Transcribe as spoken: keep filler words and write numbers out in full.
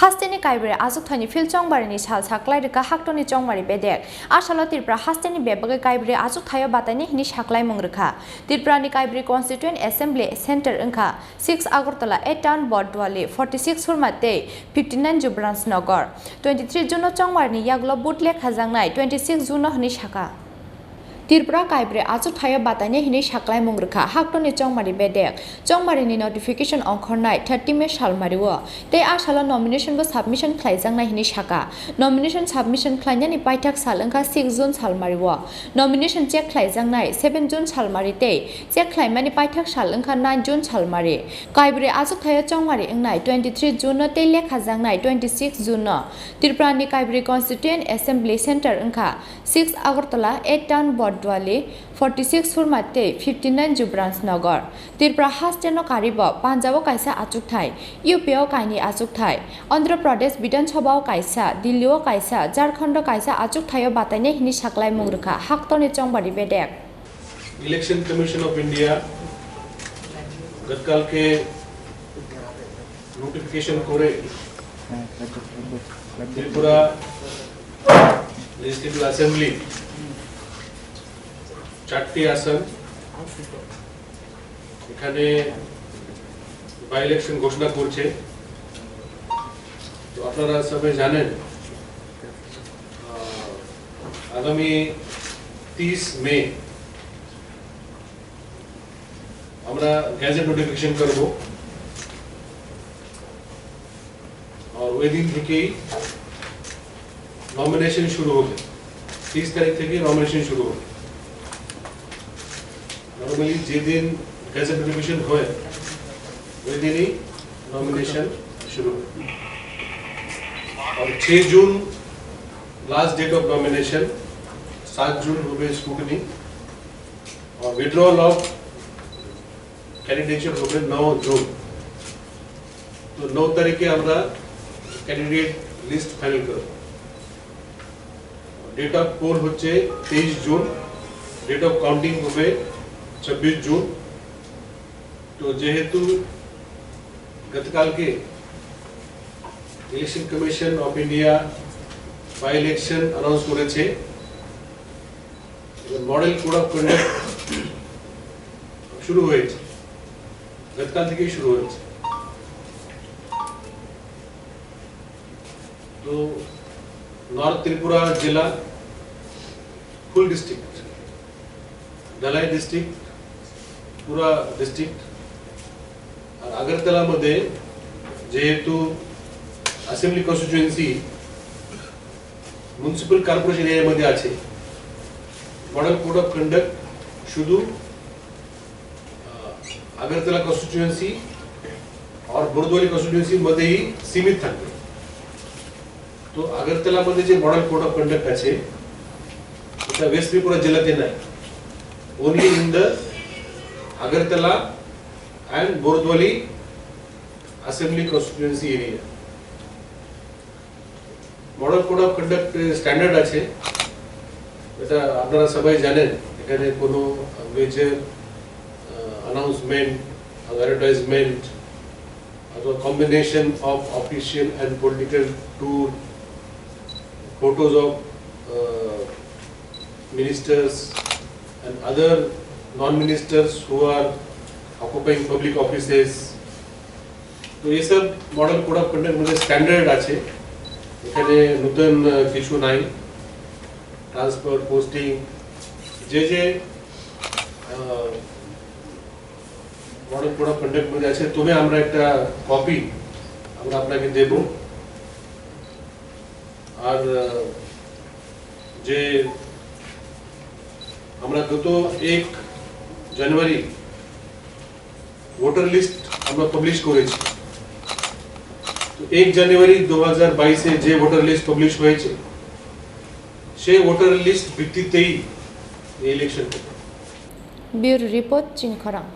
Hasteni Kaibrwi achukthaini phil chongbarini sal saklai rwkha Haktoni chongmari bedek. A salo Tripura hasteni bebagwi Kaibrwi achukthaio batainai hwnwi saklaimung rwkha. Tripurani Kaibrwi Constituent Assembly Centre wngkha six Agartala, eight Town Bordwali, forty six Hurma tei fifty nine Jubrans Nagar. Twenty three June-o chongmarini yagulo vote lekhajaknai twenty six June-o hwnwi sakha. Tripura Kaibrwi achukthaio batainai hwnwi saklaimung rwkha Haktoni chongmari bedek. Chongmarini notification ongkhornai thirty May salmario tei a salo nomination bo submission khlaijaknai hwnwi sakha. Nomination submission khlainani paithak sal wngkha six June salmario. Nomination check khlaijaknai seven June salmari tei check khlaimani paithak sal wngkha nine June salmari. Kaibrwi achukthaio chongmari wngnai twenty three June-o tei lekhajaknai twenty six June-o. Tripurani Kaibrwi Constituent Assembly Centre wngkha six Agartala, eight Town Bordwali, forty six Hurma tei fifty nine Jubrans Nagar. Tripura hasteno karibo Punjab-o kaisa achukthai, U P-o kainwi achukthai, Andhra Pradesh Bidhan Sabha-o kaisa, Delhi-o kaisa, Jharkhand-o kaisa achukthaio batainai hwnwi saklaimung rwkha Haktoni chongmari bedek. Election Commission of India গতকালকে নোটিফিকেশন করে Tripura legislative assembly চারটি আসন এখানে by election ঘোষণা করছে। তো আপনারা সবাই জানেন, আহ, আগামী তিরিশ মে আমরা গ্যাজেট নোটিফিকেশন করব। আর ওই দিন থেকেই নমিনেশন শুরু হবে। তিরিশ তারিখ থেকে নমিনেশন শুরু হবে। নর্মালি যেদিন গ্যাজেট নোটিফিকেশন হয়, ওই দিনই নমিনেশন শুরু হয়। আর ছয় June last date of nomination, সাত জুন হবে স্ক্রুটিনি। আর উইথড্রয়াল অফ ক্যান্ডিডেটশিপ হবে ন জুন। তো ন তারিখে আমরা ক্যান্ডিডেট লিস্ট ফাইনাল করব। ডেট অফ পোল হচ্ছে তেইশ জুন, ডেট অফ কাউন্টিং হবে ছাব্বিশ জুন। তো যেহেতু গতকালকে Election Commission of India by election announce করেছে, মডেল কোড অফ কন্ডাক্ট শুরু হয়েছে, গতকাল থেকেই শুরু হয়েছে। তো নর্থ ত্রিপুরা জেলা ফুল ডিস্ট্রিক্ট, ধলাই ডিস্ট্রিক্ট, পুরা ডিস্ট্রিক্ট, আর আগরতলার মধ্যে যেহেতু অ্যাসেম্বলি কনস্টিটিউয়েন্সি মিউনিসিপ্যাল কর্পোরেশন এরিয়ার মধ্যে আছে, মডেল কোড অফ কন্ডাক্ট শুধু, আহ, আগরতলা কনস্টিটিউয়েন্সি আর বরদোয়ালি কনস্টিটিউয়েন্সির মধ্যেই সীমিত থাকবে। তো আগরতলার মধ্যে যে মডেল কোড অফ কন্ডাক্ট আছে, এটা ওয়েস্ট ত্রিপুরা জেলাতে নাই, only in the Agartala and Bordwali Assembly Constituency area. Model code of conduct standard আছে, এটা আপনারা সবাই জানেন। এখানে কোনো মেজর অ্যানাউন্সমেন্ট, অ্যাডভার্টাইজমেন্ট, অথবা combination of official and political tour, photos of ministers and other non-ministers who are occupying public offices, তো এইসব মডেল কোড অফ কন্ডাক্ট মধ্যে স্ট্যান্ডার্ড আছে। এখানে নতুন, আহ, কিছু নাই। ট্রান্সফার, পোস্টিং, যে যে, আহ, মডেল কোড অফ কন্ডাক্ট মধ্যে আছে, তবে আমরা একটা কপি আমরা আপনাকে দেব। আর, আহ, যে আমরা গত এক জানুয়ারি ভোটার লিস্ট আমরা পাবলিশ করেছি। তো এক জানুয়ারি দু হাজার বাইশে যে ভোটার লিস্ট পাবলিশ হয়েছে, সেই ভোটার লিস্ট ভিত্তিতেই এই ইলেকশন হবে। Bureau report, Chini Khorang.